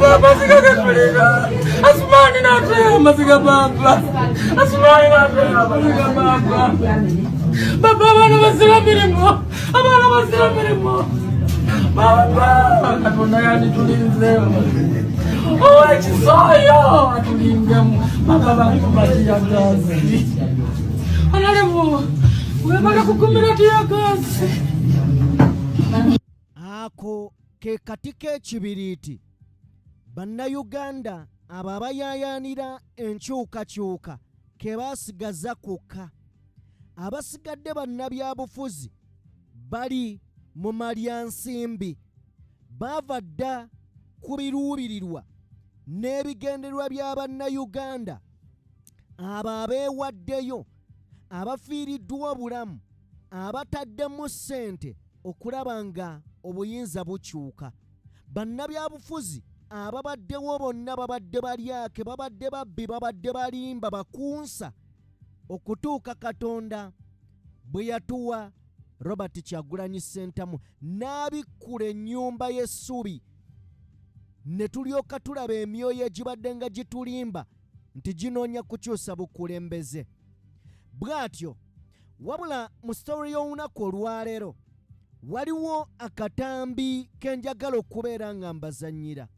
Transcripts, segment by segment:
Amaziga getulina. Asumani nate amaziga baba. Asumani nate amaziga baba. Baba, abaana bazira mirimu. Abaana bazira mirimu. Baba, Katonda yanditulinze. Owekisooyo atulindemu. Baba, balikuba tiyagaasi. Honorable, webale kugumira tiyagaasi. Ako ke kati k'ekibiriiti Bannayuganda abo abayaayaanira enkyukakyuka ke baasigaza kokka. Abasigadde bannabyabufuzi bali mu malyansimbi. Baava dda ku biruubirirwa n'ebigendererwa bya Bannayuganda abo abeewaddeyo, abafiiriddwa obulamu, abataddemu ssente okulaba nga obuyinza bukyuka. Bannabyabufuzi ababaddewo bonna babadde balyake, babadde babbi, babadde balimba, bakunsa okutuuka Katonda bwe yatuwa Robert Kyagulanyi Ssentamu n'abikkula ennyumba y'essubi ne tulyoka tulaba emyoyo egibadde nga gitulimba nti ginoonya kukyusa bukulembeze. Bw'atyo wabula mu story y'olunaku olwaleero waliwo akatambi ke njagala okubeera nga mbazannyira.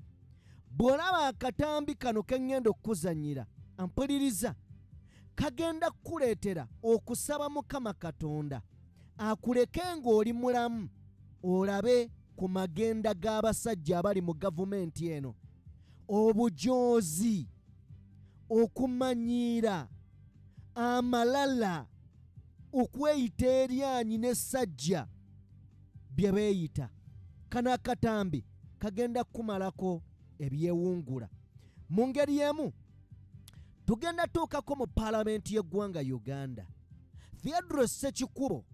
Bw'olaba akatambi kano ke ŋŋenda okukuzannyira, ampuliriza, kagenda kukuleetera okusaba Mukama Katonda akuleke ng'oli mulamu olabe ku magenda g'abasajja abali mu gavumenti eno, obujoozi, okumanyiira, amalala, okweyita eryanyi n'essajja bye beeyita. Kano akatambi kagenda kukumalako ebyewungula. Mu ngeri emu tugenda tuukako mu paalamenti y'eggwanga Uganda. Theodore Ssekikubo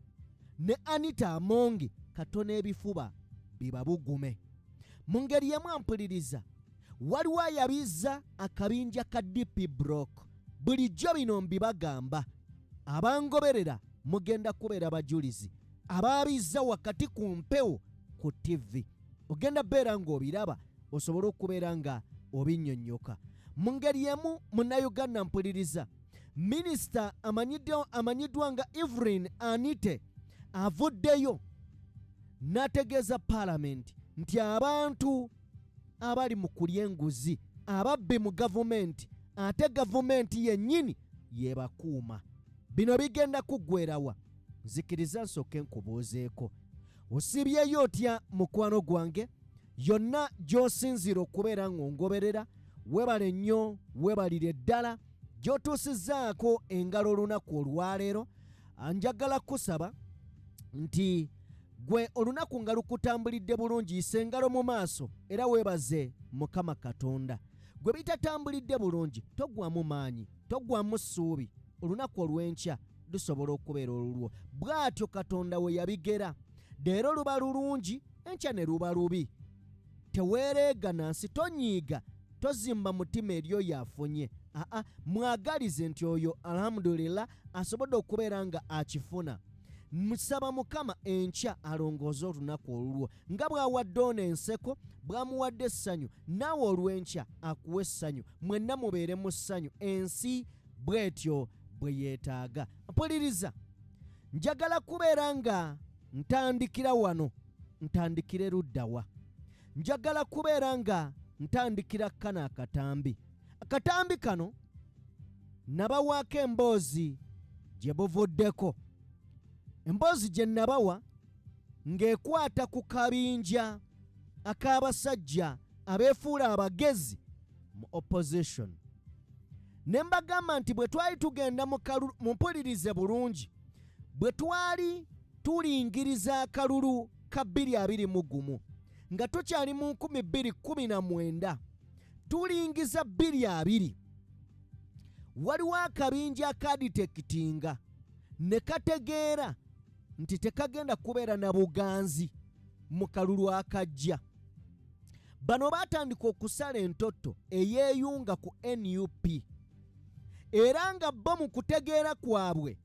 ne Anita Amongi katono ebifuba bibabugume. Mu ngeri emu ampuliriza, waliwo ayabizza akabinja ka DP Block. Bulijjo bino mbibagamba, abangoberera mugenda kubeera bajulizi. Abaabizza wakati ku mpewo ku TV ogenda beera ng'obiraba osobole okubeera nga obinnyonnyoka. Mu ngeri emu Munnayuganda mpuliriza, minisita amanyiddwa nga Evelyn Anite avuddeyo n'ategeeza paalamenti nti abantu abali mu kulya enguzi ababbi mu gavumenti ate gavumenti yennyini yebakuuma. Bino bigenda kuggwerawa? Nzikiriza nsooke nkubuuzeeko. Osiibyeyo otya mukwano gwange? Yonna gy'osinziira okubeera ng'ongoberera, webale nnyo, webalire ddala gy'otuusizzaako engalo olunaku olwaleero. Njagala kusaba nti gwe olunaku nga lukutambulidde bulungi, yisa engalo mu maaso era weebaze Mukama Katonda. Gwe bitatambulidde bulungi, toggwamu maanyi, toggwamu ssuubi, olunaku olw'enkya lusobola okubeera olulwo. Bw'atyo Katonda we yabigera. Leero luba lulungi, enkya ne luba lubi. Teweereega na nsi, tonyiiga, tozimba mutima eri oyo afunye. Aa, mwagalize nti oyo alhamdulillah asobodde okubeera nga akifuna. Musaba Mukama enkya alongooze olunaku olulwo nga bw'awadde ono enseko, bw'amuwadde essanyu, naawe olw'enkya akuwe essanyu, mwenna mubeere mu ssanyu. Ensi bw'etyo bwe yeetaaga. Mpuliriza, njagala kubeera nga ntandikira wano, ntandikire ludda wa? Njagala kubeera nga ntandikira kano akatambi. Akatambi kano nabawaako emboozi gye buvuddeko. Emboozi gye nabawa ng'ekwata ku kabinja ak'abasajja abeefuula abagezi mu opposition. Ne mbagamba nti bwe twali tugenda mu kalulu, mumpulirize bulungi, bwe twali tulingiriza akalulu ka 2021 nga tukyali mu 2019 tulingiza 2020, waliwo akabinja akaditekitinga ne kategeera nti tekagenda kubeera na buganzi mu kalulu akajja. Bano baatandika okusala entotto eyeeyunga ku NUP era nga bo mu kutegeera kwabwe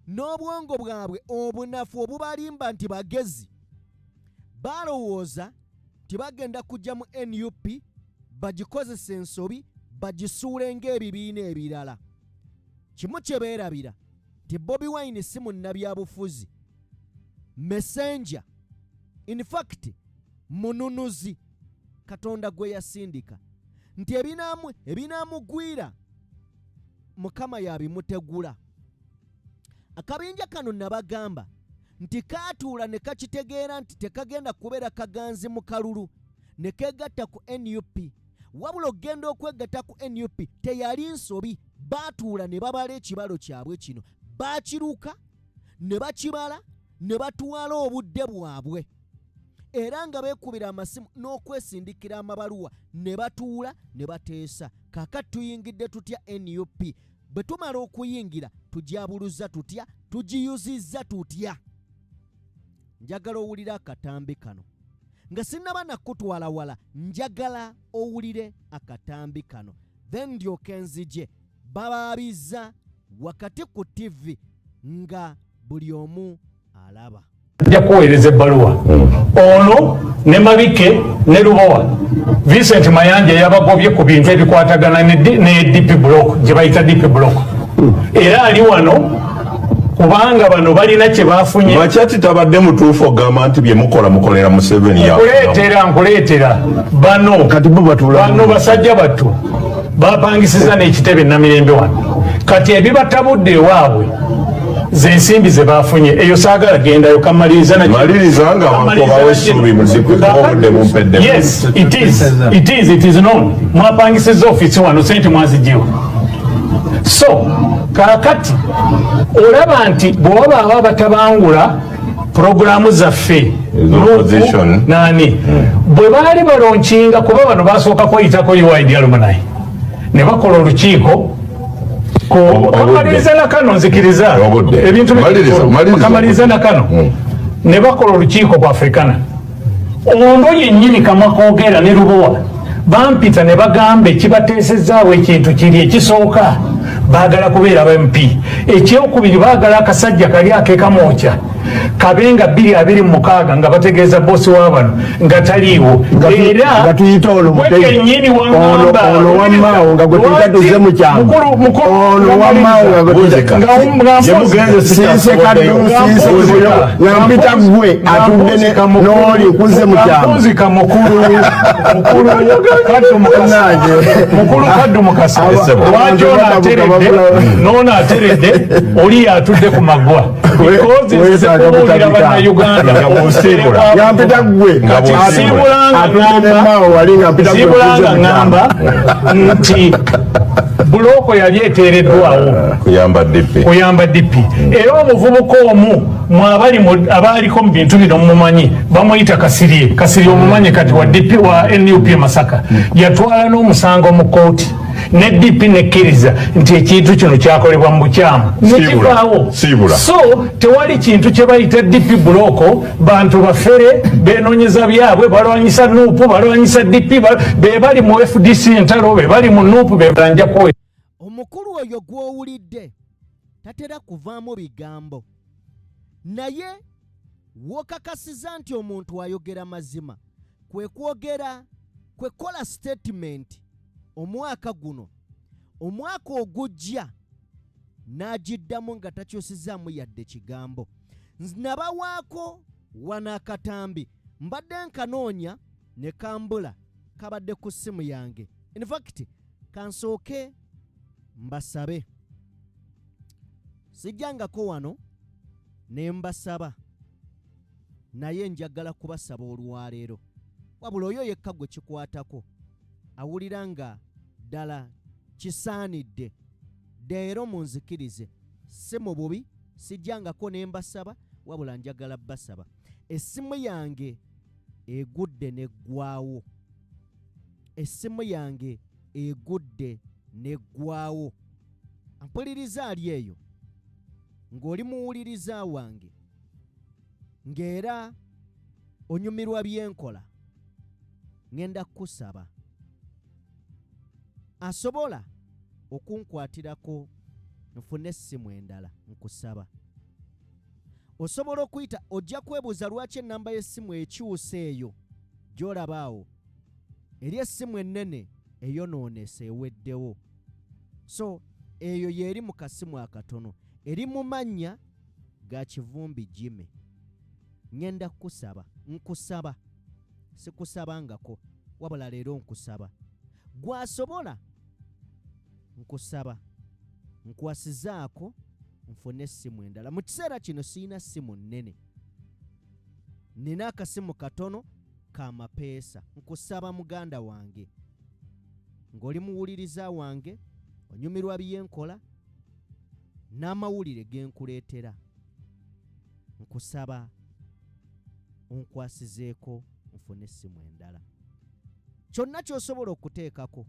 n'obwongo bwabwe obunafu obubalimba nti bagezi, balowooza nti bagenda kujja mu NUP Bagikozesa ensobi, bagisuule ng'ebibiina ebirala. Kimu kye beerabira nti Bobi Wine si munnabyabufuzi, messenger, in fact mununuzi Katonda gwe yasindika, nti ebinaamugwira Mukama yabimutegula. Akabinja kano nabagamba nti kaatuula ne kakitegeera nti tekagenda kubeera kaganzi mu kalulu ne keegatta ku nup. Wabula okugenda okwegatta ku nup teyali nsobi, baatuula ne babala ekibalo kyabwe kino, baakiruka ne bakibala ne batwala obudde bwabwe era nga beekubira amasimu n'okwesindikira amabaluwa ne batuula ne bateesa. Kaakati tuyingidde tutya nup? Bwe tumala okuyingira tugyabuluzza tutya? Tugiyuzizza tutya? Njagala owulire akatambi kano nga sinnaba nakutwala wala, njagala owulire akatambi kano then ndyoke nzije babaabizza wakati ku ttivi nga buli omu alaba. Nja kuweereza ebbaluwa ono ne Mabike ne Lubowa. Vincent Mayanja yabagobye ku bintu ebikwatagana ne DP Block gye bayita DP Block, era ali wano kubanga bano balina kye bafunye. Machati tabadde mutuufu ogamba nti bye mukola mukolera Museveni. Nkuleetera nkuleetera bano kati bo batuula bano basajja battu bapangisiza n'ekitebe Namirembe wano. Kati ebibatabudde ewaabwe zensimbi ze bafunye eyo saagala gendayo kamaliriza na maliriza nga bakobawo essuubi muzikwe obudde bumpedde. Yes, it is it is it is known. Mwapangisiza ofiisi wano, sente mwazigiwa. So kaakati olaba nti bwe wabaawo abatabangula puroguramu zaffe opposition. Nani bwe baali balaunchinga, kuba bano basooka kweyitako UYD alumni ne bakola olukiiko. Kamaliriza nakano, nzikiriza. Obudde. Ebintu Maliriza, maliriza. Kamaliriza nakano. Ne bakola olukiiko ku Africana, ondo yennyini Kamakoogera ne Lubowa bampita ne bagamba ekibateesezaawo ekintu kiri: ekisooka baagala kubeera ba MP, ekyokubiri baagala akasajja kali akekamwokya kabe nga 2026 nga bategeeza bosi wa bano nga taliiwo. Era nga tuyita ono gwe Mutebi. Kennyini Ono ono wammaawo nga gwe tuyita tuzze mu kyama. Mukulu Ono wammaawo nga gwe tuyita Nga Gye mugenze Siise Kaddu, siise Kibuyo, nga mpita gwe atudde n'oli kuzze mu kyama. Mpunzika mukulu, mukulu Kaddu Mukasa. Nange. Mukulu Kaddu Mukasa. Esebo. Lwaki ono ateredde n'ono ateredde, oli atudde ku maggwa? Because nze Weetaaga kubuulira butabika. Bannayuganda Nga bw'osiibula. Nga mpita gwe Nga bw'osiibula. Siibulanga atudde ne ngamba maawo wali nga mpita gwe siibulanga kuzze mu kyama. ngamba nti block yali eteereddwawo kuyamba DP. Kuyamba DP. Era omuvubuka omu mwabali abaaliko mu bintu bino mumumanyi, bamuyita Kasirye. Kasirye omumanyi, kati wa DP, wa NUP e Masaka. Yatwala n'omusango mu kooti ne DP nekkiriza nti ekintu kino kyakolebwa mu bukyamu nekivaawo. Siibula. So tewali kintu kye bayita DP block. Bantu bafere, benoonyeza byabwe, balwanyisa NUP, balwanyisa DP, be bali mu FDC entalo, be bali mu NUP, be banjako. Omukulu oyo gw'owulidde tatera kuvaamu bigambo, naye wokakasiza nti omuntu ayogera mazima kwe kwogera kwe kukola statement omwaka guno, omwaka ogujja n'agiddamu nga takyusizaamu yadde kigambo. Nabawaako wano akatambi, mbadde nkanoonya ne kambula, kabadde ku ssimu yange. In fact kansooke mbasabe, sijjangako wano ne mbasaba, naye njagala kubasaba olwaleero. Wabula oyo yekka gwe kikwatako awulira nga ddala kisaanidde leero, munzikirize, si mu bubi, sijjangako ne mbasaba, wabula njagala basaba. Essimu yange egudde neggwawo, essimu yange egudde neggwawo. Mpuliriza ali eyo ng'oli muwuliriza wange ng'era onyumirwa byenkola, ŋŋenda kukusaba asobola okunkwatirako nfune essimu endala. Nkusaba osobola okuyita, ojja kwebuuza lwaki ennamba y'essimu ekyusa. Eyo gy'olaba awo eri essimu ennene. Eyonoonese, eweddewo. So eyo yeeri mu kasimu akatono, eri mu mannya ga Kivumbi Jimmy. Ŋŋenda kukusaba, nkusaba, sikusabangako, wabula leero nkusaba, gw'asobola, nkusaba nkwasizaako nfune essimu endala. Mu kiseera kino sirina ssimu nnene, nina akasimu katono ka mapeesa. Nkusaba muganda wange, ng'oli muwuliriza wange, onyumirwa byenkola n'amawulire ge nkuleetera, nkusaba onkwasizeeko nfune essimu endala. Kyonna ky'osobola okuteekako,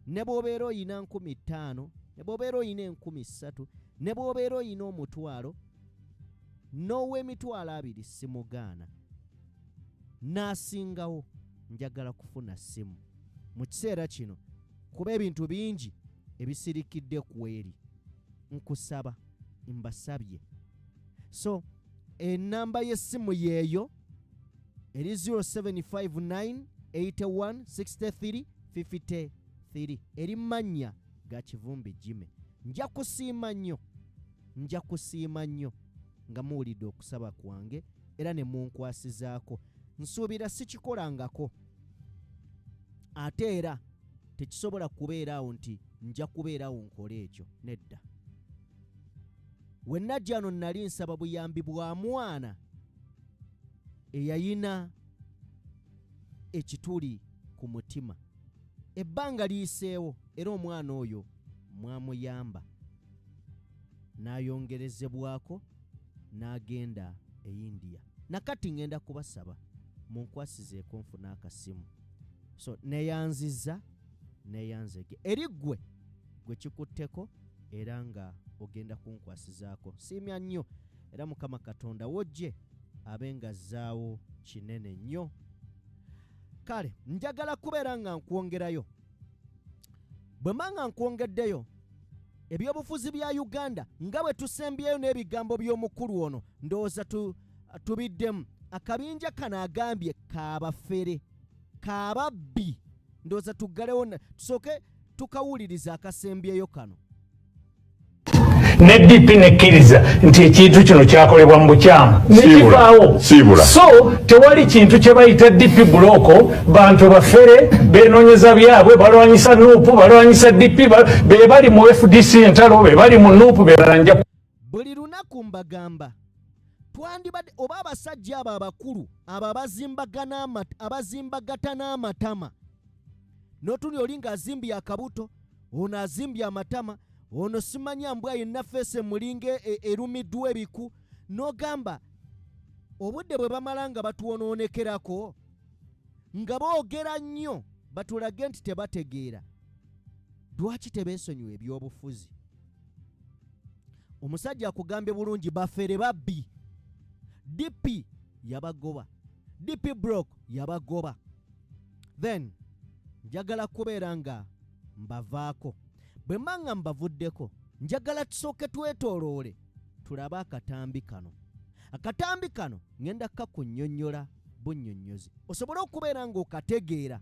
ne bw'obeera oyina 5000, ne bw'obeera oyina 3000, ne bw'obeera oyina 10,000, n'ow'emitwalo 20, simugaana, n'asingawo. Njagala kufuna ssimu mu kiseera kino kuba ebintu bingi ebisirikidde ku eri. Nkusaba, mbasabye. So enamba y'essimu yeeyo eri 0759 81 63 53, eri mannya ga Kivumbi Jimmy. Nja kusiima nnyo, nja kusiima nnyo nga muwulidde okusaba kwange era ne munkwasizaako. Nsuubira sikikolangako, ate era tekisobola kubeeraawo nti nja kubeerawo nkole ekyo, nedda. We najja no nali nsaba buyambi bwa mwana eyayina ekituli ku mutima. Ebbanga liyiseewo era omwana oyo mwamuyamba n'ayongerezebwako n'agenda e India. Nakati ŋŋenda kubasaba munkwasizeeko nfune akasimu. So neyanziza, neyanzege eri ggwe gwe kikutteko era nga ogenda kunkwasizaako. Siimya nnyo era Mukama Katonda wojje abe nga azzaawo kinene nnyo. Kale njagala kubeera nga nkwongerayo. Bwe mba nga nkwongeddeyo ebyobufuzi bya Uganda nga bwe tusembyeyo n'ebigambo by'omukulu ono, ndowooza tubiddemu. Akabinja kano agambye kaabafere, kaababbi. Ndowooza tuggalewo, tusooke tukawuliriza akasembyeyo kano. Ne DP nekkiriza nti ekintu kino kyakolebwa mu bukyamu nekivaawo. Siibula. So tewali kintu kye bayita DP bloc. Bantu bafere, benoonyeza byabwe, balwanyisa NUP, balwanyisa DP, be bali mu FDC entalo, be bali mu NUP, bebalanja. Buli lunaku mbagamba, twandibadde oba abasajja abo abakulu abo abazimbagata n'amatama, n'otuli oli ng'azimbye akabuto, ono azimbye amatama, ono simanya mbwa yenna face mulinga erumiddwa ebiku, n'ogamba obudde bwe bamala nga batwonoonekerako nga boogera nnyo batulage nti tebategeera. Lwaki tebeesonyiwa ebyobufuzi? Omusajja akugambye bulungi, bafere, babbi. DP yabagoba, DP bloc yabagoba. Then njagala kubeera nga mbavaako. Bwe mba nga mbavuddeko, njagala tusooke twetooloole tulabe akatambi kano. Akatambi kano ŋŋenda kakunnyonnyola bunnyonnyozi osobole okubeera ng'okategeera.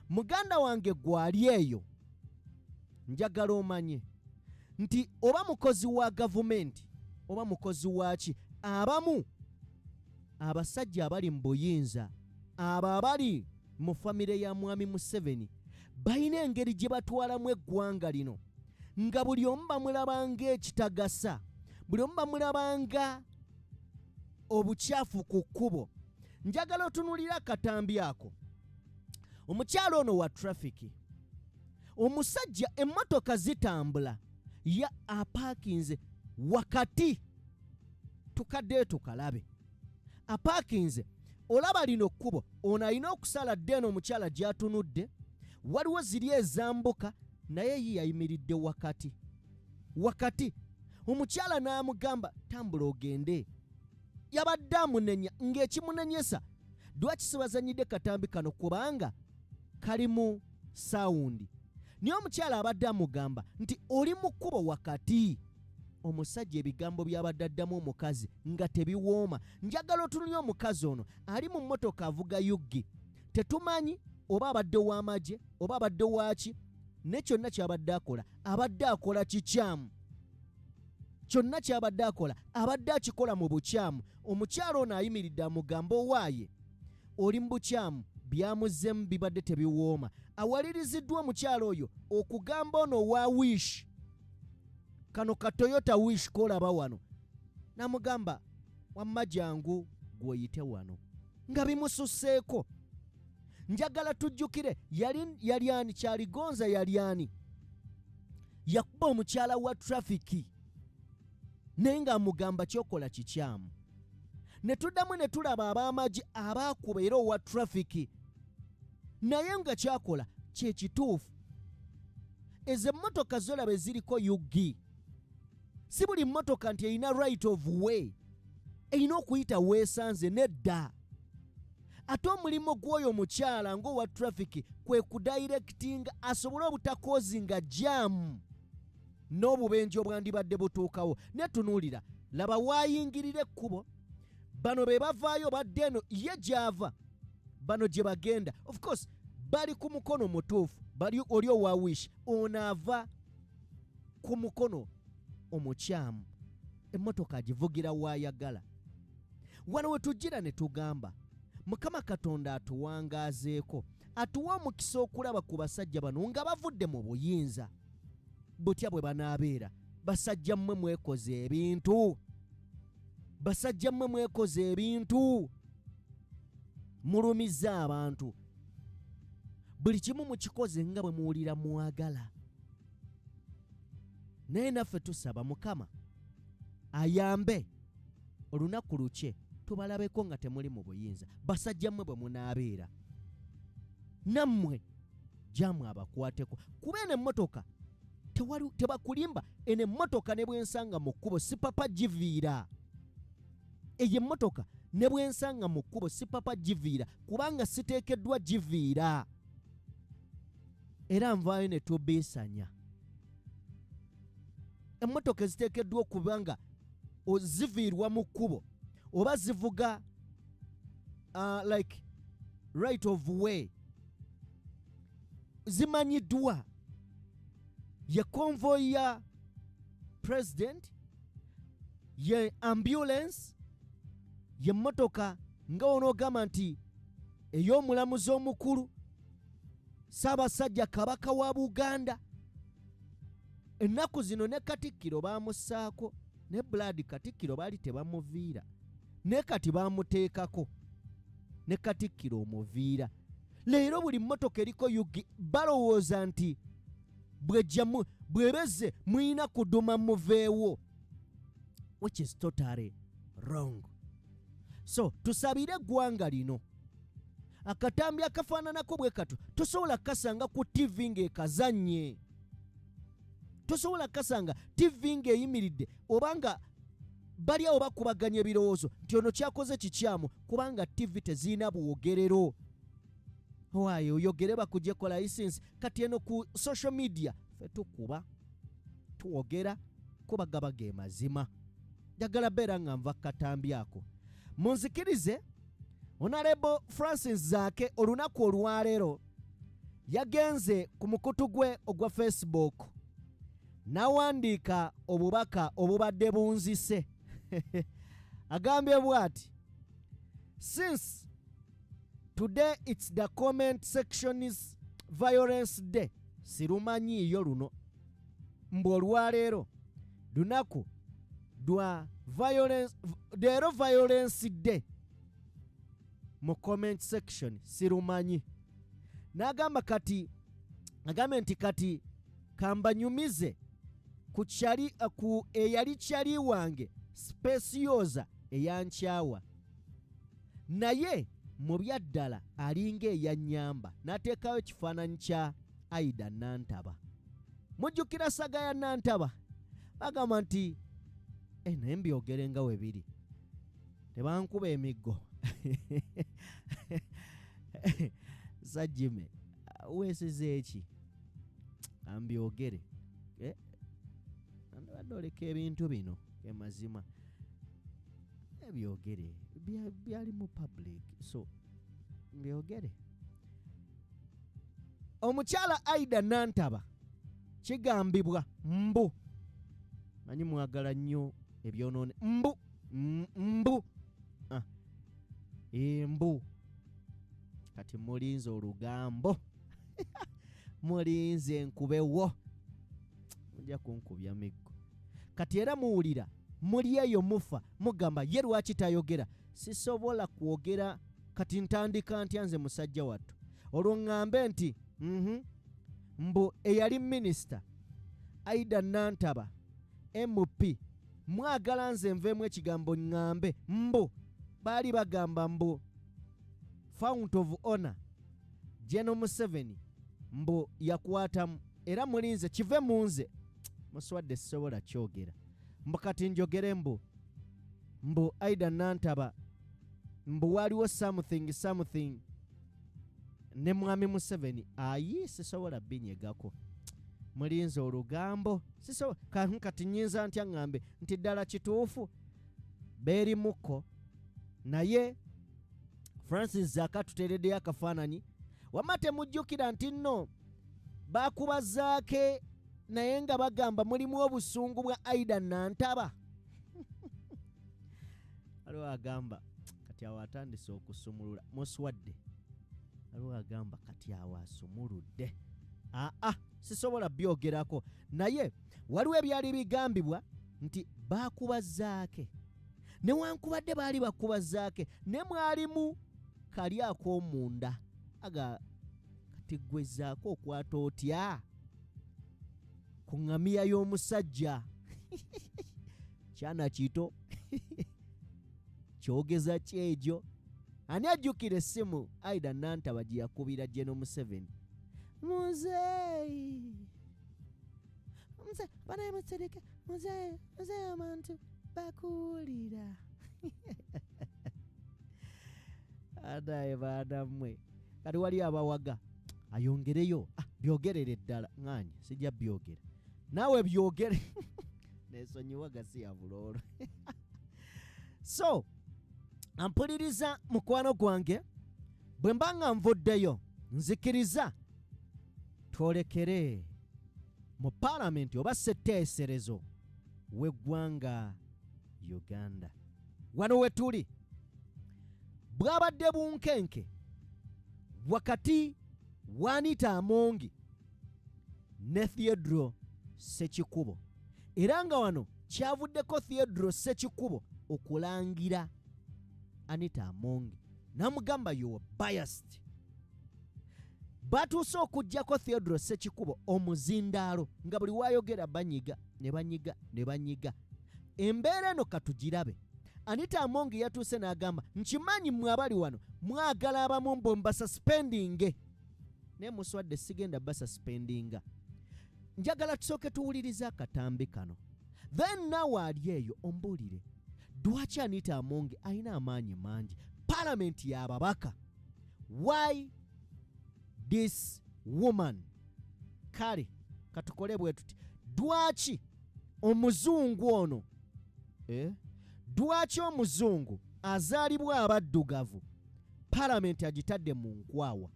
Muganda wange gwali eyo, njagala omanye nti oba mukozi wa gavumenti oba mukozi waaki, abamu abasajja abali mu buyinza, abo abali mu famire ya Mwami Museveni, balina engeri gye batwalamu eggwanga lino nga buli omu bamulaba ng'ekitagasa, buli omu bamulaba nga obukyafu ku kkubo. Njagala otunuulira akatambi ako. Omukyalo ono wa traffic, omusajja emmotoka zitambula, ya apaakinze wakati. Tukaddeyo tukalabe. Apaakinze, olaba lino kkubo, ono alina okusala dde eno omukyala gy'atunudde, waliwo ziri ezambuka, naye ye yayimiridde wakati wakati. Omukyala n'amugamba, "Tambula ogende." Yabadde amunenya ng'ekimunenyesa lwaki sibazanyidde katambi kano kubanga kalimu sound, naye omukyala abadde amugamba nti oli mu kkubo wakati. Omusajja ebigambo by'abadde addamu omukazi nga tebiwooma. Njagala otunulye omukazi ono ali mu mmotoka avuga yuggi, tetumanyi. Oba abadde w'amagye oba abadde waaki, ne kyonna kyabadde akola abadde akola kikyamu. Kyonna kyabadde akola abadde akikola mu bukyamu. Omukyala ono ayimiridde amugamba, owaaye oli mu bukyamu, byamuzzemu bibadde tebiwooma. Awaliriziddwa omukyala oyo okugamba ono owa Wish, kano ka Toyota Wish kolaba wano, namugamba wamma jangu gw'oyite wano, nga bimususseeko. Njagala tujjukire yali ani? Kyaligonza yali ani? Yakuba omukyala wa trafiki naye ng'amugamba kyokola kikyamu. Ne tuddamu ne tulaba ab'amagye abaakuba era owa trafiki naye nga kyakola kyekituufu. Ezo emmotoka zolaba eziriko UG, si buli mmotoka nti erina right of way erina okuyita weesanze, nedda. Ate omulimu gw'oyo omukyala ng'owa trafiki kwe kudirectinga asobole obutakozinga jam n'obubenje obwandibadde butuukawo. Netunuulira, laba waayingirira ekkubo, bano be bavaayo badde eno ye gy'ava, bano gye bagenda. Of course bali ku mukono mutuufu, bali oli owa Wish ono ava ku mukono omukyamu, emmotoka agivugira waayagala. Wano we tujjira ne tugamba Mukama Katonda atuwangaazeeko, atuwe omukisa okulaba ku basajja bano nga bavudde mu buyinza, butya bwe banaabeera. Basajja mmwe mwekoze ebintu, basajja mmwe mwekoze ebintu, mulumizza abantu, buli kimu mukikoze nga bwe muwulira mwagala. Naye naffe tusaba Mukama ayambe olunaku lukye tubalabeko nga temuli mu buyinza. Basajja mmwe bwe munaabeera nammwe jamu abakwateko, kuba eno emmotoka tewali tebakulimba. Eno emmotoka ne bwensanga mu kkubo sipapa giviira. Eyo emmotoka ne bwensanga mu kkubo sipapa giviira, kubanga siteekeddwa giviira, era nvaayo ne tubiisanya. Emmotoka eziteekeddwa okuba nga ziviirwa mu kkubo oba zivuga like right of way zimanyiddwa, ye convoy ya president, ye ambulance, ye mmotoka nga wonoogamba nti ey'omulamuzi omukulu Ssaabasajja Kabaka wa Buganda. Ennaku zino ne Katikkiro baamussaako ne blood. Katikkiro baali tebamuviira, ne kati baamuteekako ne Katikkiro omuviira. Leero buli mmotoka eriko UG balowooza nti bwejja bwebezze muyina kuduma muveewo, which is totally wrong. So tusabire eggwanga lino. Akatambi akafaananako bwe kato tosobola kasanga ku TV ng'ekazannye, tosobola kasanga TV ng'eyimiridde oba nga bali awo bakubaganya ebirowoozo nti ono kyakoze kikyamu, kubanga TV tezirina bwogerero. Waayo oyogere bakuggyeko license. Kati eno ku social media fe tukuba twogera kuba gaba ge mazima. Njagala beera nga nva katambi ako. Munzikirize, Honorable Francis Zaake olunaku olwaleero yagenze ku mukutu gwe ogwa Facebook n'awandiika obubaka obubadde bunzise. Agambye bw'ati: "Since today it's the comment section's violence day." Sirumanyiiyo luno, mbu olwaleero lunaku lwa violence, leero violence day mu comment section, sirumanyi. N'agamba kati, agambye nti kati kambanyumize ku kyali ku eyali kyali wange Specioza eyankyawa, naye mu byaddala alinga eyannyamba. N'ateekayo ekifaananyi kya Aida Nantaba. Mujjukira saga ya Nantaba? Bagamba nti naye mbyogere nga we biri, tebankuba emiggo. Sajjime weesize eki, ambyogere. Andibadde oleka ebintu bino emazima ebyogere byali mu public, so mbyogere. Omukyala Aida Nantaba kigambibwa mbu manyi mwagala nnyo ebyonoone mbu mbu ah. Embu kati mulinze olugambo mulinze enkubewo mujja kunkubya miggo kati era muwulira muli eyo mufa mugamba ye lwaki tayogera sisobola kwogera kati ntandika ntya nze musajja wattu olwo ŋŋambe nti mm mbu eyali minisita Aida Nantaba MP mwagala nze nveemu ekigambo ŋŋambe mbu baali bagamba mbu fount of honor General Museveni mbu yakwatamu era mulinze kive mu nze muswadde sisobola kyogera mbu kati njogere mbu mbu Aida Nantaba mbu waliwo something something ne mwami Museveni ayi sisobola binyegako mulinze olugambo sisobola kati nyinza ntya ŋŋambe nti ddala kituufu beerimuko naye Francis Zaka tuteereddeyo akafaananyi wamma temujjukira nti nno bakuba Zaake naye nga bagamba mulimu obusungu bwa Aida Nantaba waliwo agamba kati awo atandise okusumulula muswadde waliwo agamba kati awo asumuludde aa sisobola byogerako naye waliwo ebyali bigambibwa nti bakuba Zaake newankubadde baali bakuba Zaake ne mwalimu kali ak'omunda aga kati gwe Zaake okwata otya ku ŋŋamiya y'omusajja kyana kito kyogeza kyegyo ani ajjukira essimu Aida Nantaba gye yakubira General Museveni muzeeyi banaye musereke muzeeyi muzeeyi abantu bakuwulira anaye baana mmwe kati wali abawaga ayongereyo ah, byogerere ddala ŋŋaanye sijja byogera naawe byogere nesonyiwa gasiya buloolo so ampuliriza mukwano gwange bwe mba nga nvuddeyo nzikiriza twolekere mu paalamenti oba ssetteeserezo w'eggwanga Uganda. Wano we tuli bwabadde bunkenke wakati wa Anita Amongi ne Theodore Ssekikubo era nga wano kyavuddeko Theodore Ssekikubo okulangira Anita Amongi n'amugamba you are biased. Batuuse okuggyako Theodore Ssekikubo omuzindaalo nga buli waayogera banyiga ne banyiga ne banyiga. Embeera eno katugirabe. Anita Among yatuuse n'agamba nkimanyi mmwe abali wano mwagala abamu mbu mbasuspendinge naye muswadde sigenda basuspendinga. Njagala tusooke tuwulirize akatambi kano then naawe ali eyo ombuulire lwaki Anita Among alina amaanyi mangi palamenti y'ababaka why this woman kale katukole bwe tuti dwaki omuzungu ono eh? Dwaki omuzungu azaalibwa abaddugavu palamenti agitadde mu nkwawa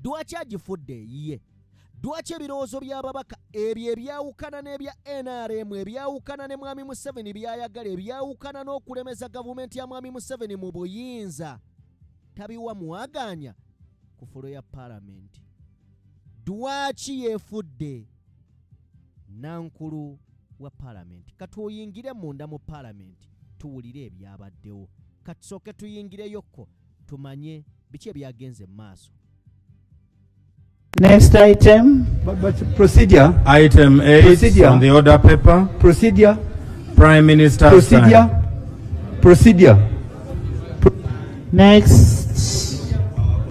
dwaki agifudde eyiye dwaki ebirowoozo by'ababaka ebyo ebyawukana n'ebya NRM ebyawukana ne mwami Museveni byayagala ebyawukana n'okulemeza gavumenti ya mwami Museveni mu buyinza tabiwa mwagaanya ku fulo ya palamenti dwaki yeefudde nankulu wa palamenti katuyingire munda mu palamenti tuwulire ebyabaddewo katusooke tuyingireyokko tumanye biki ebyagenze mu maaso. Next item. But procedure. Item 8 Procedure. on the order paper. Procedure. Prime Minister's Procedure. time. Procedure. Next.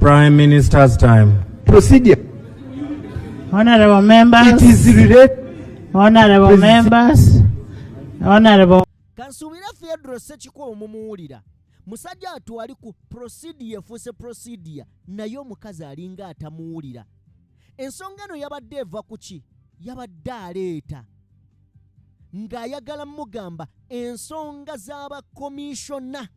Prime Minister's time. Procedure. Honorable members. It is related. Honorable members. Honorable. Kansuubire Theodore Ssekikubo mumuwulira. Musajja atwali ku procedure efuuse procedure naye omukazi alinga atamuwulira. Ensonga eno yabadde eva ku ki? Yabadde aleeta ng'ayagala mugamba ensonga z'abakomishona.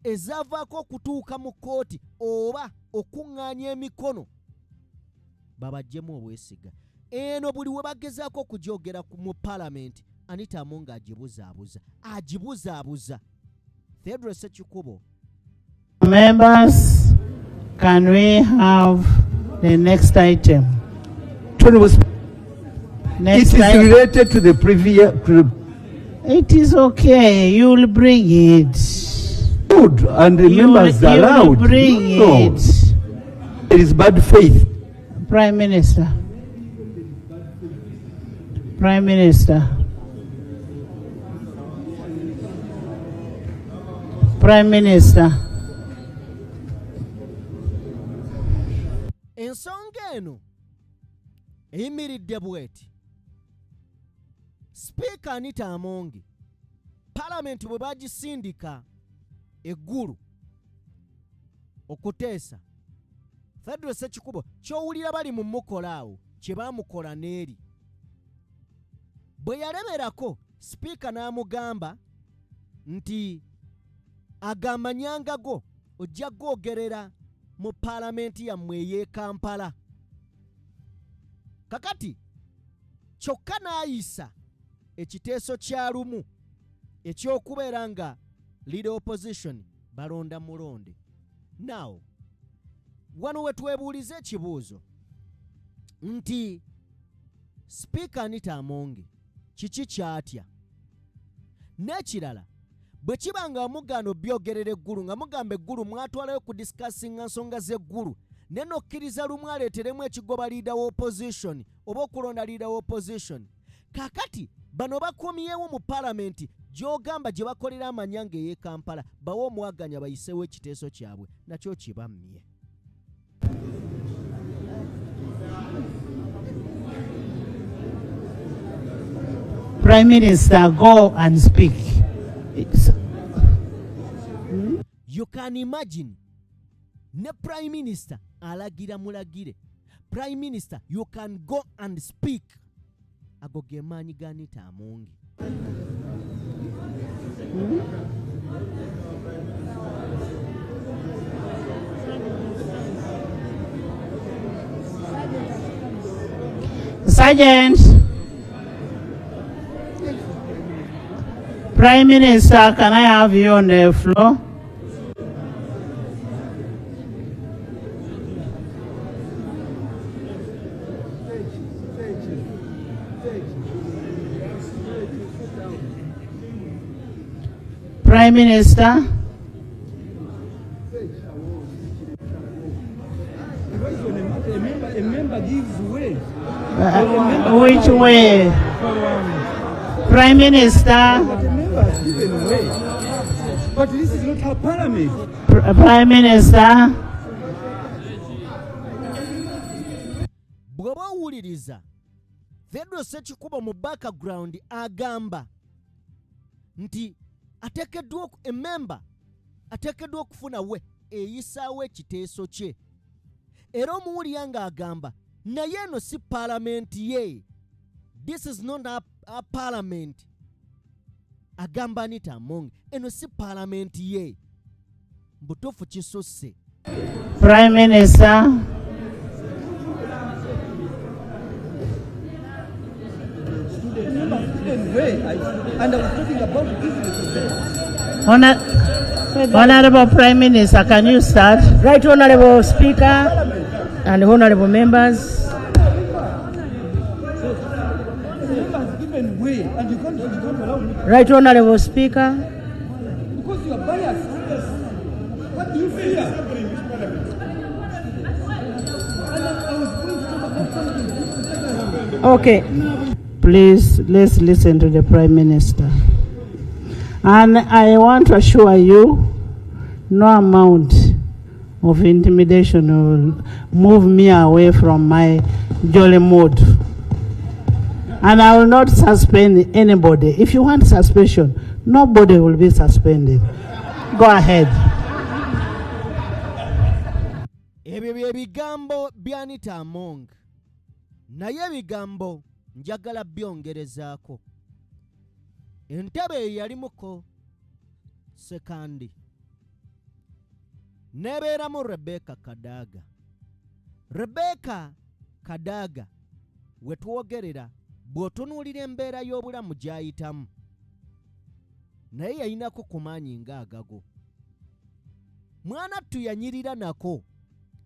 Ezaavaako okutuuka mu kkooti oba okuŋŋaanya emikono babaggyemu obwesiga. Eno buli we bagezaako okugyogera mu palamenti, Anita Among agibuzaabuza, agibuzaabuza. Theodore Ssekikubo. Members, can we have the next item? Next It is item. related to the previous. To the It is okay. You will bring it. Good, and the You will, members you will allowed. bring No. it. It is bad faith. Prime Minister. Prime Minister. Prime Minister. Ensonga eno eyimiridde bw'eti: Sipiika Anita Among, palamenti bwe bagisindika eggulu okuteesa, Federo Ssekikubo ky'owulira bali mu mukola awo kye baamukola n'eri bwe yalemerako, sipiika n'amugamba nti agamanyanga go ojja googerera mu paalamenti yammwe ey'e Kampala. Kakati kyokka n'ayisa ekiteeso kya Lumu ekyokubeera nga leader opposition balonda mulonde. Now wano we twebuuliza ekibuuzo nti Sipiika Anita Among kiki kyatya? N'ekirala, bwe kiba nga mugaana obyogerera eggulu, nga mugamba eggulu mwatwalayo ku discussinga nsonga z'eggulu, ne nokkiriza Lumu aleeteremu ekigoba leader wa opposition oba okulonda leader wa opposition, kaakati bano bakomyewo mu palamenti gy'ogamba gye bakolera amanyanga ey'e Kampala, bawe omwaganya bayiseewo ekiteeso kyabwe nakyo kibammye. Prime Minister, go and speak. You can imagine, ne Prime Minister alagira mulagire. Prime Minister, you can go and speak. Ago ge maanyi ga Anita Among. Sergeant. Prime Minister, can I have you on the floor? Prime Minister. A member gives way. Which way? Prime Minister. But a member has given way. But this is not her parliament. Prime Minister. Bw'oba owuliriza Theodore Ssekikubo mu background agamba nti ateekeddwa ememba ateekeddwa okufuna we eyisaawo ekiteeso kye, era omuwulira ng'agamba naye eno si paalamenti ye, this is not a parliament. Agamba Anita Among eno si paalamenti ye, mbutuufu kisusse. Prime Minister. Honorable Prime Minister, can you start? Right Honorable Speaker and honorable members. Right Honorable Speaker. Because you are biased. What do you fear? Okay. Please, let's listen to the Prime Minister. And I want to assure you, no amount of intimidation will move me away from my jolly mood. And I will not suspend anybody. If you want suspension, nobody will be suspended. Go ahead. Ebyo bye bigambo bya Anita Among, naye ebigambo njagala byongerezaako. Entebe eyo yalimuko Sekandi. Nebeeramu Rebecca Kadaga. Rebecca Kadaga we twogerera bw'otunuulira embeera y'obulamu gy'ayitamu naye yalinako ku maanyi ng'agago. Mwana ttu yanyirira nako,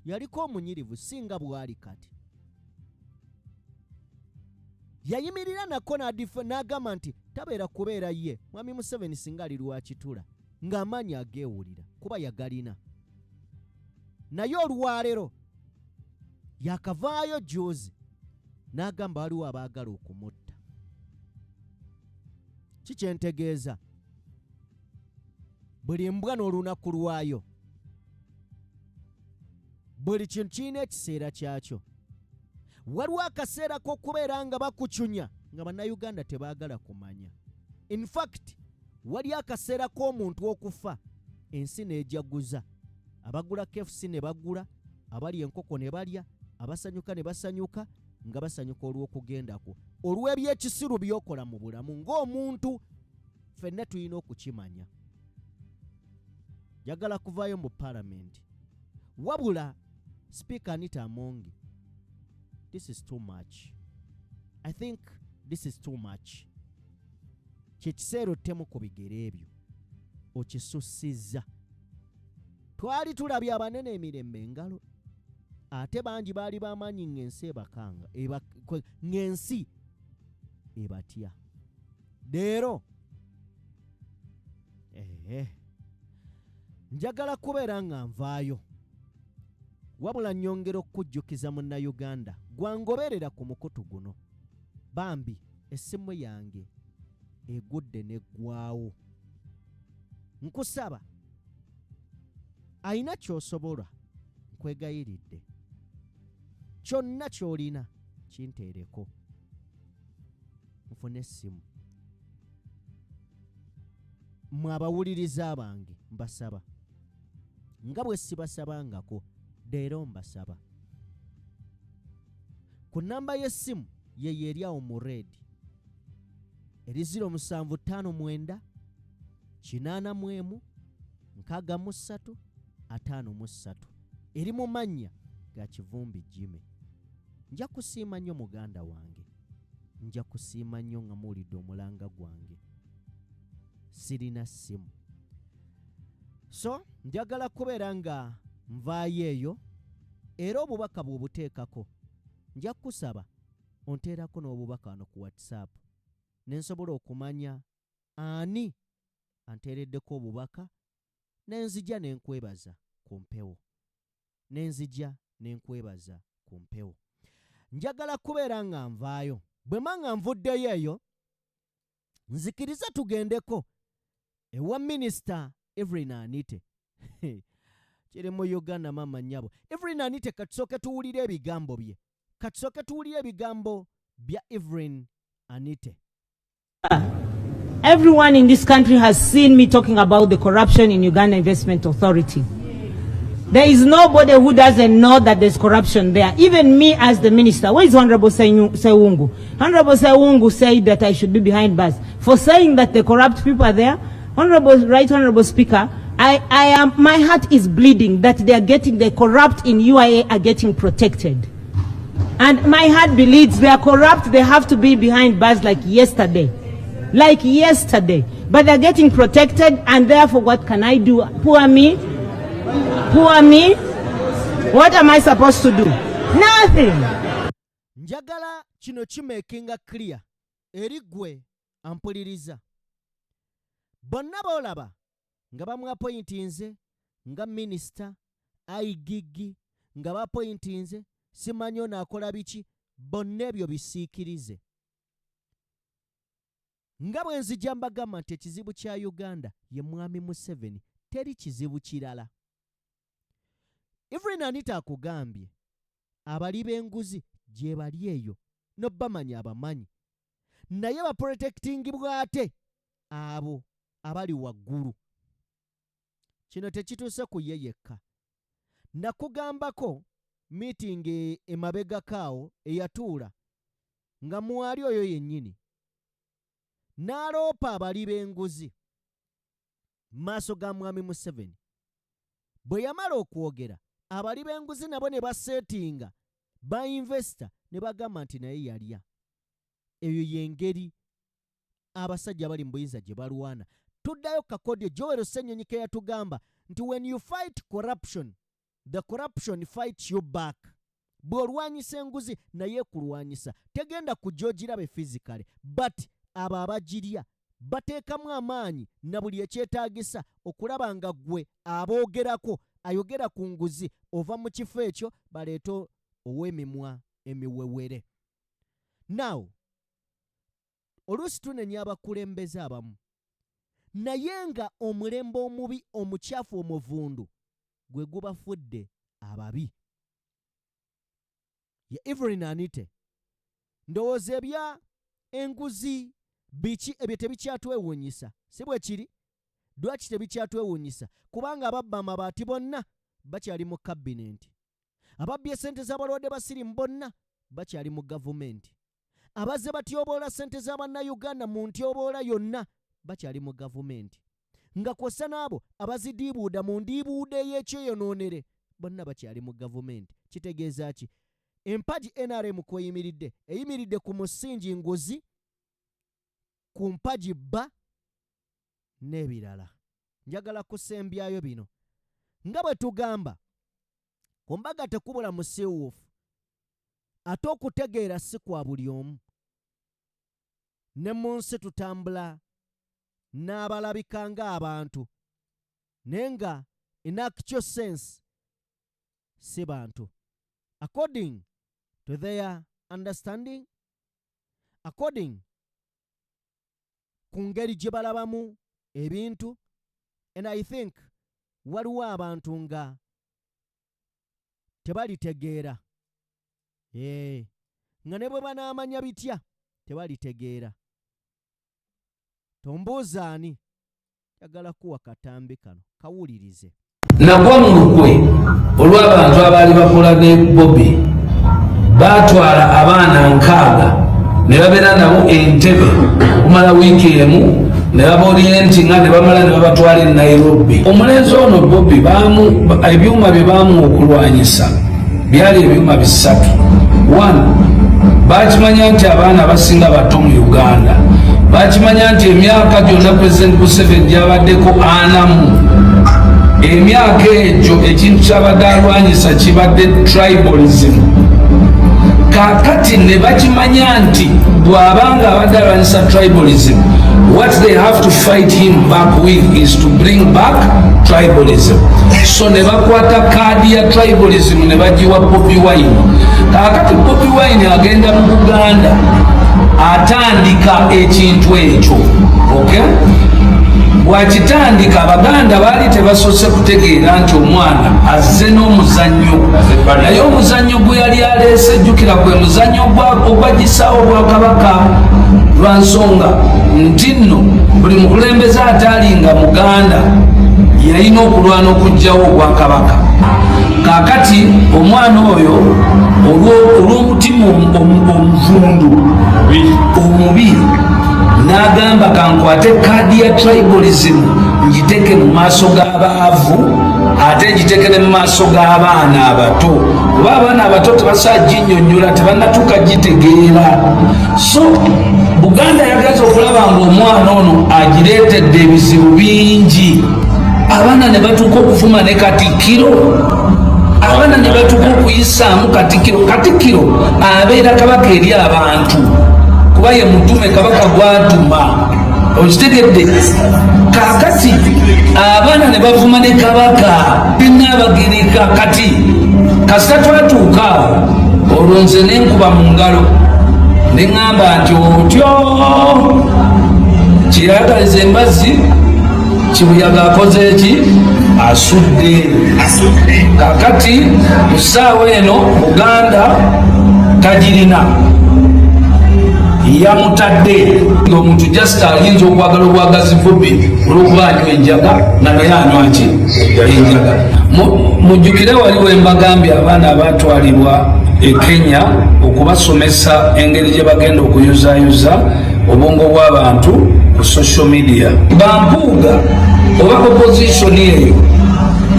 yaliko omunyirivu si nga bw'ali kati. Yayimirira nako n'agamba nti tabeera kubeera ye Mwami Museveni singa ali Rwakitura ng'amaanyi ageewulira kuba yagalina. Naye olwaleero yakavaayo jjuuzi n'agamba waliwo abaagala okumutta. Ki kye ntegeeza? Buli mbwa n'olunaku lwayo. Buli kintu kirina ekiseera kyakyo. Waliwo akaseera k'okubeera nga bakucunya nga Bannayuganda tebaagala kumanya. In fact, wali akaseera k'omuntu okufa ensi n'ejaguza. Abagula KFC ne bagula, abalya enkoko ne balya, abasanyuka ne basanyuka nga basanyuka olw'okugenda kwo. Olw'ebyekisiru by'okola mu bulamu ng'omuntu ffenna tulina okukimanya. Njagala kuvaayo mu Palamenti. Wabula Sipiika Anita Among, this is too much. I think this is too much. Kye kiseera ottemu ku bigere ebyo okisussizza. Twali tulabye abanene emirembe engalo ate bangi baali bamaanyi ng'ensi ebakanga ng'ensi ebatya. Leero njagala kubeera nga nvaayo wabula nnyongera okukujjukiza Munnayuganda gwangoberera ku mukutu guno. Bambi essimu yange egudde n'eggwawo. Nkusaba alina ky'osobola nkwegayiridde kyonna ky'olina kinteereko nfune essimu. Mmwe abawuliriza bange mbasaba nga bwe sibasabangako leero mbasaba ku nnamba y'essimu yeyo eri awo mu red eri 0759 81 63 53 eri mu mannya ga Kivumbi Jimmy. Nja kusiima nnyo muganda wange, nja kusiima nnyo nga muwulidde omulanga gwange. Sirina ssimu, so njagala kubeera nga nvaayo eyo era obubaka bw'obuteekako nja kukusaba onteerako n'obubaka wano ku WhatsApp ne nsobola okumanya ani anteereddeko obubaka ne nzija ne nkwebaza ku mpewo. Ne nzija ne nkwebaza ku mpewo. Njagala kubeera nga nvaayo. Bwe mba nga nvuddeyo eyo nzikirize tugendeko ewa Minisita Evelyn Anite. Kiri mu Uganda mama nnyabo. Evelyn Anite katusooke tuwulire ebigambo bye. Katusooke tuwulire ebigambo bya Evelyn Anite. Everyone in this country has seen me talking about the corruption in Uganda Investment Authority. There is nobody who doesn't know that there's corruption there. Even me as the minister. Where is Honorable Sewungu? Honorable Sewungu said that I should be behind bars for saying that the corrupt people are there. Honorable, Right Honorable Speaker, my heart is bleeding that they are getting, the corrupt in UIA are getting protected. And my heart believes they are corrupt, they have to be behind bars like yesterday. Like yesterday. But they're getting protected, and therefore what can I do? Poor me. Poor me. What am I supposed to do? Nothing. Njagala kino kimakinga clear eri ggwe ampuliriza. Bonna boolaba nga bamwapointinze nga minisita IGG nga bapointinze simanyi ono akola biki, bonna ebyo bisiikirize. Nga bwe nzija mbagamba nti ekizibu kya Uganda ye Mwami Museveni, teri kizibu kirala. Evelyn Anita akugambye abali b'enguzi gye bali eyo n'obbamanyi abamanyi, naye baprotectingibwa ate abo abali waggulu. Kino tekituuse ku ye yekka. Nakugambako meeting emabegako awo eyatuula nga mwali oyo yennyini n'aloopa abali b'enguzi mu maaso ga Mwami Museveni. Bwe yamala okwogera, abali b'enguzi nabo ne baseetinga ba investor ne bagamba nti naye yalya. Eyo y'engeri abasajja abali mu buyinza gye balwana. Tuddayo kakodyo Joel Ssenyonyi ke yatugamba nti when you fight corruption, the corruption fights you back. Bw'olwanyisa enguzi naye ekulwanyisa. Tegenda kujja ogirabe physically, but abo abagirya bateekamu amaanyi na buli ekyetaagisa okulaba nga ggwe aboogerako ayogera ku nguzi ova mu kifo ekyo baleete ow'emimwa emiwewere. Now oluusi tunenya abakulembeze abamu, naye nga omulembe omubi omukyafu omuvundu gwe gubafudde ababi. Ye Evelyn Anite, ndowooza ebya enguzi biki ebyo tebikyatwewuunyisa, si bwe kiri? Lwaki tebikyatwewuunyisa? Kubanga ababba amabaati bonna bakyali mu kabinenti, ababbye ssente z'abalwadde ba sirimu bonna bakyali mu gavumenti, abazze batyoboola ssente z'abannayuganda mu ntyoboola yonna bakyali mu gavumenti, nga kw'ossa n'abo abazidiibuuda mu ndiibuuda ey'ekyeyonoonere bonna bakyali mu gavumenti. Kitegeeza ki? Empagi NRM kweyimiridde eyimiridde ku musingi nguzi, ku mpagi bba n'ebirala. Njagala kusembyayo bino nga bwe tugamba ku mbaga tekubula musiiwuufu, ate okutegeera si kwa buli omu. Ne mu nsi tutambula n'abalabika ng'abantu naye nga in actual sense si bantu, according to their understanding, according ku ngeri gye balabamu ebintu. And I think waliwo abantu nga tebalitegeera, nga ne bwe banaamanya bitya tebalitegeera. Tombuuza ani, njagala kuwa katambi kano kawulirize. Nagwa mu lukwe olw'abantu abaali bakola ne Bobi. Baatwala abaana 60 ne babeera nabo Entebe okumala wiiki emu, ne babaorientinga, ne bamala ne babatwala e Nairobi. Omulenzi ono Bobi ebyuma bye baamuwa okulwanyisa byali ebyuma bisatu. One, bakimanya nti abaana abasinga bato mu Uganda. Bakimanya nti emyaka gyonna President Museveni gyabaddeko anamu, emyaka egyo ekintu kyabadde alwanyisa kibadde tribalism. Kakati ne bakimanya nti bw'abanga abadde alwanyisa tribalism, what they have to fight him back with is to bring back tribalism. So ne bakwata kaadi ya tribalism ne bagiwa Bobi Wine. Kakati Bobi Wine agenda mu Buganda, atandika ekintu ekyo, okay? Bwakitandika, Abaganda baali tebasoose kutegeera nti omwana azze n'omuzannyo, naye omuzannyo gwe yali aleese, jjukira, gwe muzannyo ogwagisaawo obwakabaka, lwa nsonga nti nno buli mukulembeze ataalinga Muganda yalina okulwana okuggyawo obwakabaka. Kaakati omwana oyo olw'omutima omuvundu omubi n'agamba, kankwate kaadi ya tribalism ngiteeke mu maaso g'abaavu, ate ngiteeke ne mu maaso g'abaana abato, kuba abaana abato tebasobola ginnyonnyola, tebannatuuka gitegeera. So Buganda yagenza okulaba ng'omwana ono agireetedde ebizibu bingi. Abaana ne batuuka okuvuma ne Katikkiro, abaana ne batuuka okuyisaamu Katikkiro. Katikkiro abeera kabaka eri abantu, kuba ye mutume kabaka gwatuma, okitegedde? Kakati abaana ne bavuma ne kabaka Naabagereka. Kati kasita twatuuka awo, olwo nze nenkuba mu ngalo ne ŋŋamba nti otyo kyeyagaliza embazzi kibuyaga akoze eki? Asudde. Kakati mu ssaawa eno Buganda tagirina, yamutadde omuntu just ayinza okwagala obwagazi Bobi olwokuba anywa enjaga, nga naye anywa ki? Enjaga. Mujjukire wali wembagambye abaana abatwalibwa e Kenya okubasomesa engeri gye bagenda okuyuzayuza obwongo bw'abantu ku social media. Bampuuga oba opposition eyo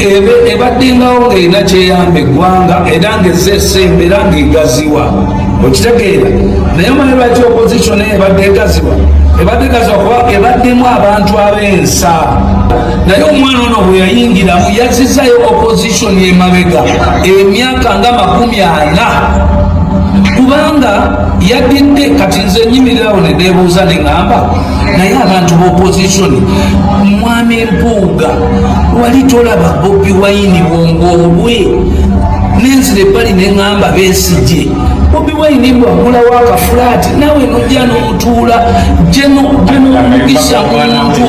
Ebaddengawo ng'erina kyeyamba eggwanga era ng'ezza esemba era ng'egaziwa, okitegeera? Naye omanyi lwaki opposition eyo ebadde egaziwa? Ebadde egaziwa kuba ebaddemu abantu ab'ensa. Naye omwana ono bwe yayingiramu, yazizzayo opposition emabega emyaka nga 40, kubanga yadidde. Kati nze nyimirirawo ne neebuuza ne ŋŋamba, naye abantu b'opposition, mwami Mpuuga, wali tolaba Bobi Wine bwongo obwe? Nenzira ebbali ne ŋŋamba, Besigye, Bobi Wine bwagulawo akafulaati, naawe nojja n'otuula genomugisha muntu,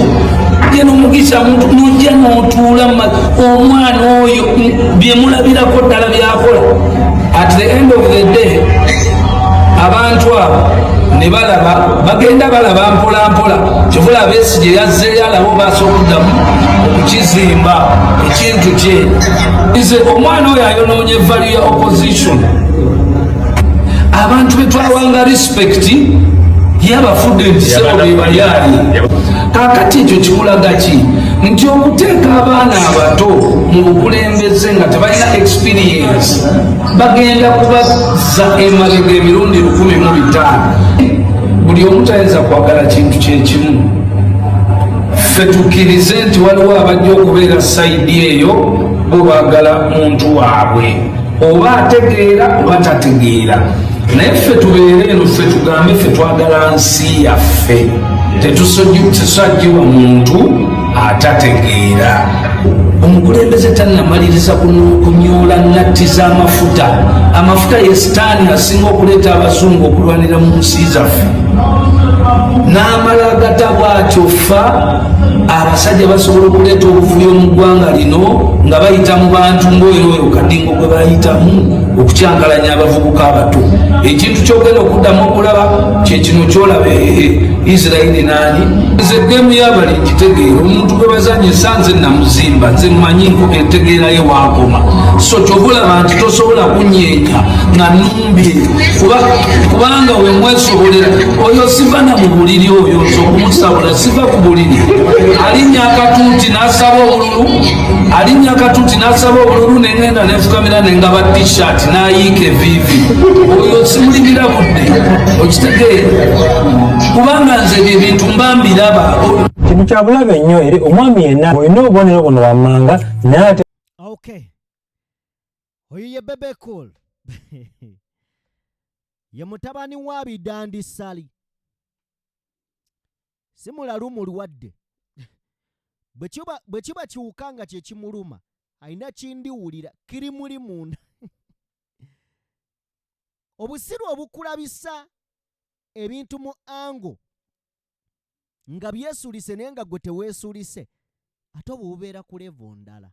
genomugisha muntu, nojja n'otuula. Omwana oyo byemulabirako ddala byakola. At the end of the day, abantu abo ne balaba, bagenda balaba mpola mpola. Kyovula Besigye yazzeeyo alaba obaasa okuddamu okukizimba ekintu kye. Nze omwana oyo ayonoonye value ya opposition. Abantu betwawanga respect yabafudde nti sebo bebayaali. Kakati ekyo kikulaga ki? Nti okuteeka abaana abato mu bukulembeze nga tebalina experience, bagenda kubazza emabega emirundi 1500. Buli omu tayinza kwagala kintu kyekimu. Ffe tukkirize nti waliwo abajja okubeera side eyo, bo baagala muntu waabwe, oba ategeera oba tategeera. Naye ffe tubeere eno, ffe tugambe ffe twagala nsi yaffe, tetusajjiwa muntu atategeera. Omukulembeze tannamaliriza kunyoola natti z'amafuta. Amafuta ye sitaani asinga okuleeta abazungu okulwanira mu nsi zaffe, n'amala agata bw'atyo. Fa abasajja basobola okuleeta obuvuyo mu ggwanga lino nga bayita mu bantu ng'oyo oyo Kadingo gwe bayitamu okukyankalanya abavubuka abato. Ekintu kyogenda okuddamu okulaba kyekino kyolaba Isirairi nani. Nze game y'abali ngitegeera. Omuntu gwe bazanyisa nze namuzimba, nze mmanyi entegeeraye waakoma. So kyova olaba nti tosobola kunyenga nga numbye, kubanga wemwesobolera oyo siva na mu buliri. Oyo nze okumusabula siva ku buliri. Alinnya akatuuti n'asaba obululu, alinnya akatuuti n'asaba obululu, nengenda nefukamira nengaba T-shirt n'ayiika eviivi. Oyo simulimira budde, okitegeera? Kubanga nze ebyo ebintu mba mbiraba. Kintu kya bulabe nnyo eri omwami yenna olina obubonero buno wammanga, naye ate Okay, oyo ye Bebe Cool, ye mutabani wa Bidandi Ssali. Si mulalu mulwadde. Bwe kiba kiwuka nga kye kimuluma, alina kindiwulira kiri muli munda. Obusiru obukulabisa ebintu mu ango nga byesulise, naye nga gwe teweesulise, ate obwo bubeera ku level ndala.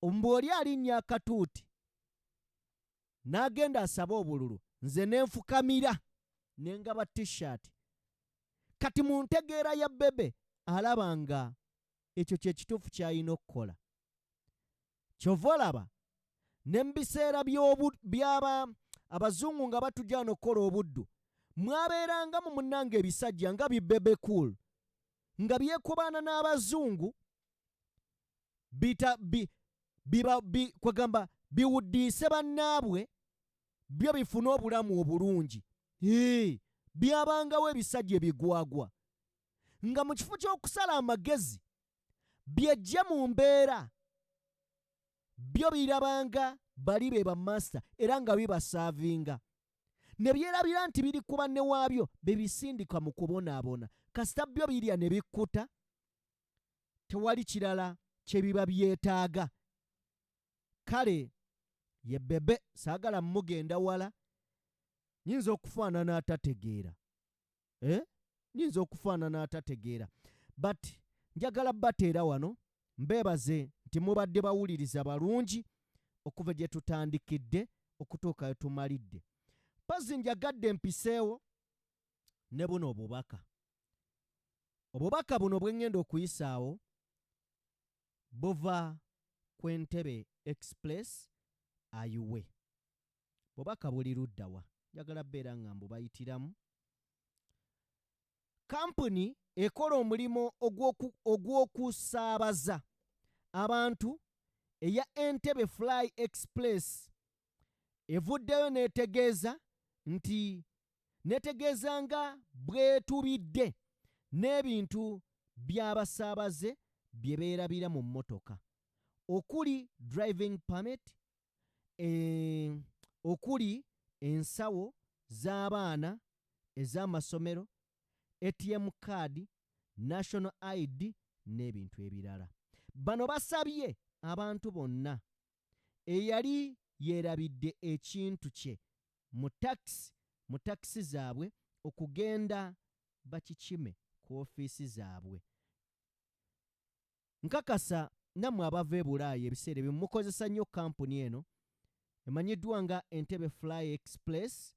Mbw'oli alinnya akatuuti n'agenda asaba obululu, nze nenfukamira nengaba T-shirt. Kati mu ntegeera ya Bebe, alaba nga ekyo kye kituufu ky'alina okukola. Kyova olaba ne mu biseera by'aba abazungu nga batujja wano okukola obuddu, mwabeerangamu munnange ebisajja nga bi Bebe Cool nga byekobaana n'abazungu, bita bi, biba bi, kwegamba biwuddiise bannaabwe, byo bifune obulamu obulungi. Ee, byabangawo ebisajja ebigwagwa nga mu kifo ky'okusala amagezi byejje mu mbeera, byo birabanga bali be bamaster era nga bibasaavinga, ne byerabira nti biri ku banne waabyo bebisindika mu kubonaabona. Kasita byo birya ne bikkuta, tewali kirala kye biba byetaaga. Kale ye Bebe, saagala mugenda wala, nyinza okufaanana atategeera, eh? Nyinza okufaanana atategeera, but njagala bateera wano mbeebaze nti mubadde bawuliriza balungi okuva gye tutandikidde okutuuka we tumalidde. Mpazi njagadde mpiseewo ne buno obubaka. Obubaka buno bwe ŋŋenda okuyisaawo buva ku Entebbe Express Highway. Bubaka buli luddawa? Njagala beera nga mbubayitiramu. Kampuni ekola omulimu ogw'okusaabaza. abantu eya Entebbe Fly Express evuddeyo n'etegeeza nti netegeeza nga bwetubidde n'ebintu by'abasaabaze bye beerabira mu mmotoka okuli driving permit, okuli ensawo z'abaana ez'amasomero, ATM card, national ID n'ebintu ebirala. Bano basabye abantu bonna eyali yeerabidde ekintu kye mu takisi mu takisi zaabwe okugenda bakikime ku ofiisi zaabwe. Nkakasa nammwe abava e Bulaaya ebiseera ebimu mukozesa nnyo kampuni eno emanyiddwa nga Entebbe Fly Express.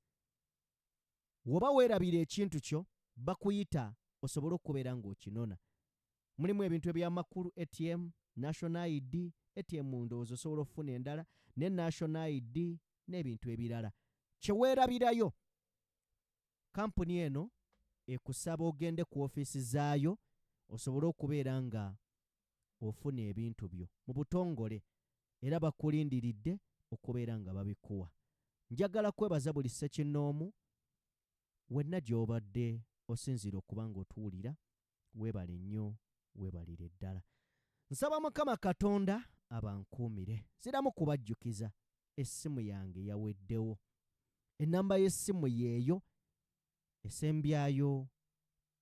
Woba weerabira ekintu kyo, bakuyita osobole okubeera ng'okinona. Mulimu ebintu ebyamakulu: ATM, national ID. ATM ndowooza osobola okufuna endala, ne national ID n'ebintu ebirala kyeweerabirayo. Kampuni eno ekusaba ogende ku ofiisi zaayo osobole okubeera nga ofuna ebintu byo mu butongole, era bakulindiridde okubeera nga babikuwa. Njagala kwebaza buli ssekinnoomu wenna gy'obadde osinziira okuba ng'otuwulira. Weebale nnyo, weebalire ddala. Nsaba Mukama Katonda abankuumire. Ziramu kubajjukiza, essimu yange yaweddewo. Ennamba y'essimu yeeyo esembyayo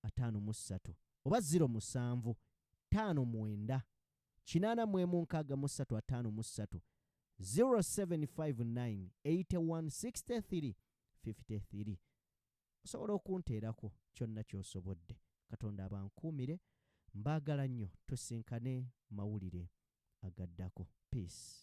53 oba 07 59 81 63 53, 0759 81 63 53. Osobola okunteerako kyonna ky'osobodde. Katonda abankuumire. Mbaagala nnyo. Tusinkane mawulire agaddako. Peace.